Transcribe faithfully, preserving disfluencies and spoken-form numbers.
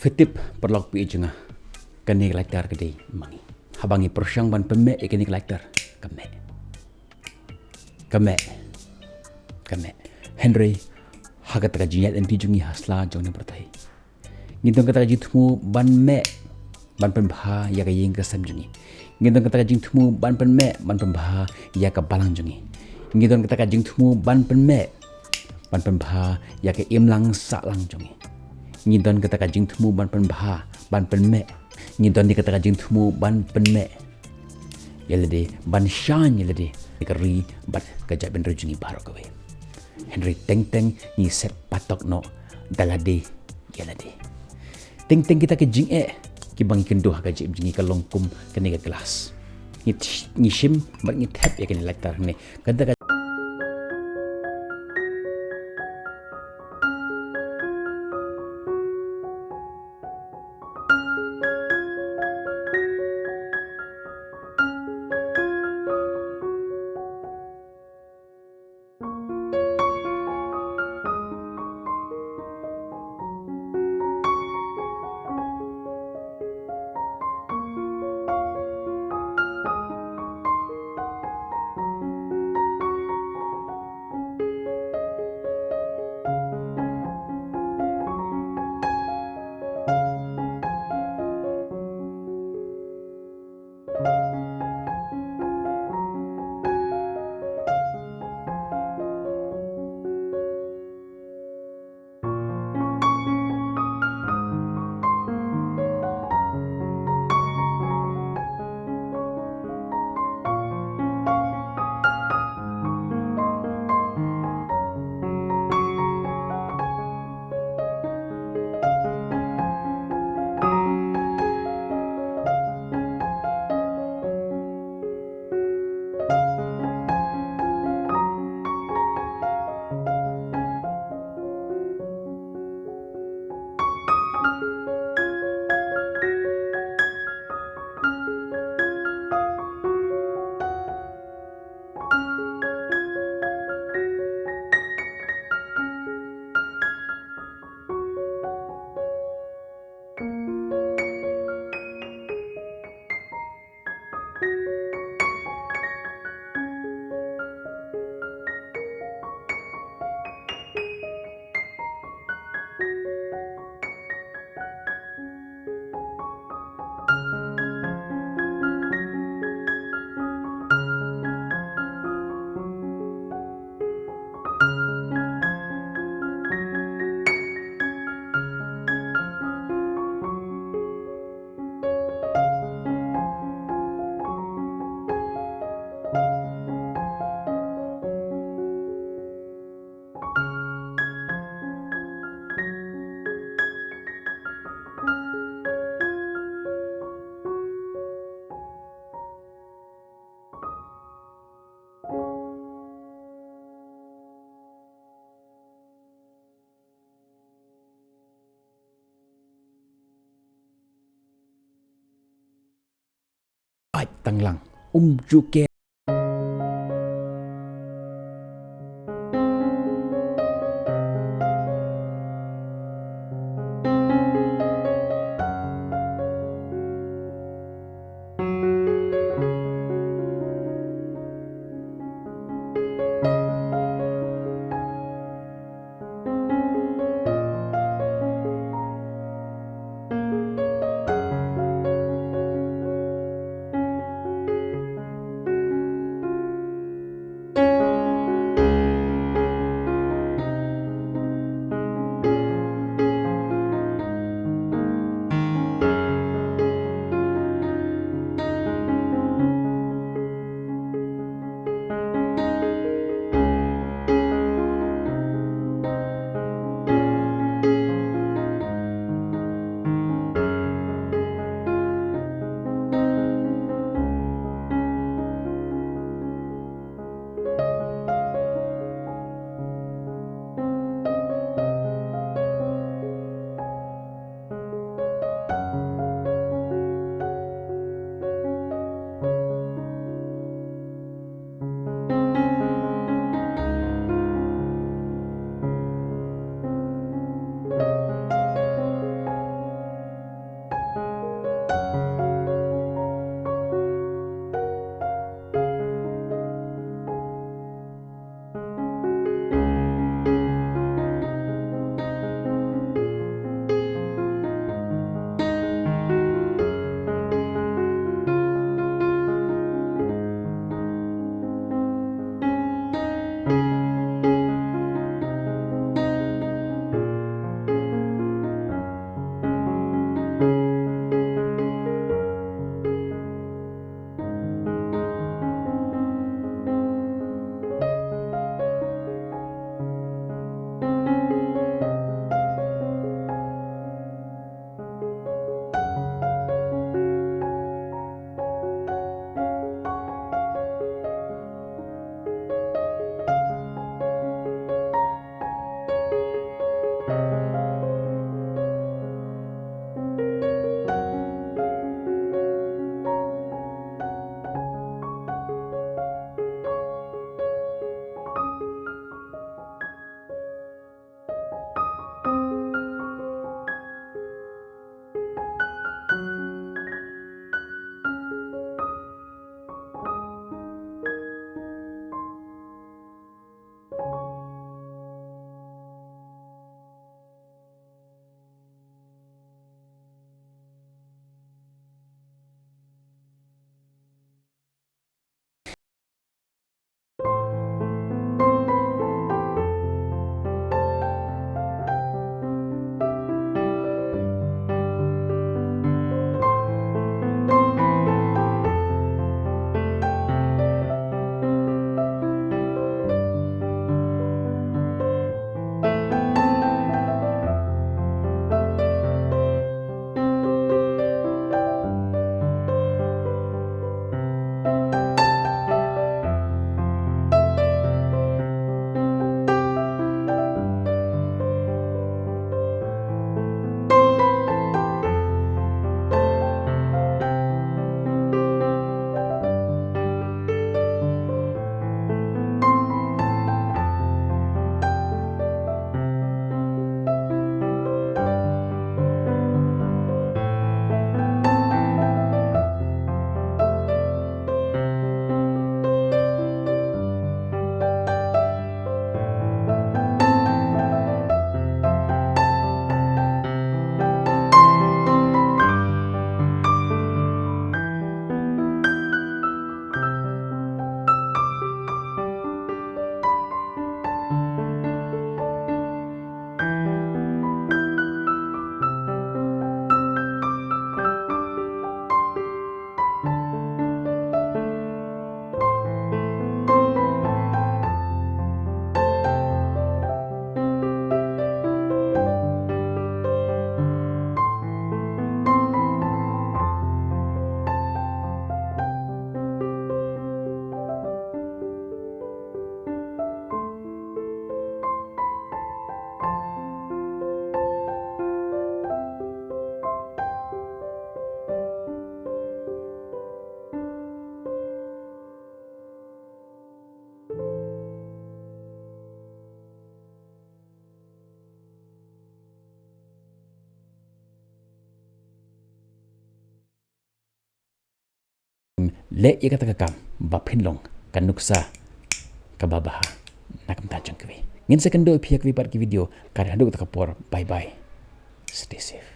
Ka tip paralok phi i jong nga, kane ka lighter ka dei ma ngi. Haba ngi pyrshang ban pynmeh ïa kane ka lighter, ka meh. Ka meh. Ka meh. Hynrei ha kata ka jingïaid lynti jong ngi ha sla jong ne pyrthei, ngi don kata ka jingthmu ban meh, ban pynbha ïa ka ïing ka sem jong ngi. Ngi don kata ka jingthmu ban pynmeh, ban pynbha ïa ka balang jong ngi. Ngi don kata ka jingthmu ban pynmeh, ban pynbha ïa ka imlang sahlang jong ngi. Ngi don kata ka jingthmu ban pynbha, ban pynmeh. Ngi don kata ka jingthmu ban pynmeh ïa lade, ban shine ïa lade, ka ri bad ka jaitbynriew jong ngi baroh kawei. Hynrei teng teng ngi set patok noh da lade ïa lade. Teng teng kita ki jingeh kiba ngi kynduh ha ka jingim jong ngi ka long kum kane ka glass. Ngi sh-, ngi shim bad ngi thep ïa kane ka lighter hangne. Kata ka Ai tang lang, um ju ke. Leh ïa kata ka kam ba phin long ka nuksa kaba bha na ka bynta jong kiwei. Ngin sa ïakynduh ïa phi ha kawei pat ka video. Ka dei haduh kata ka por, bye bye. Stay safe.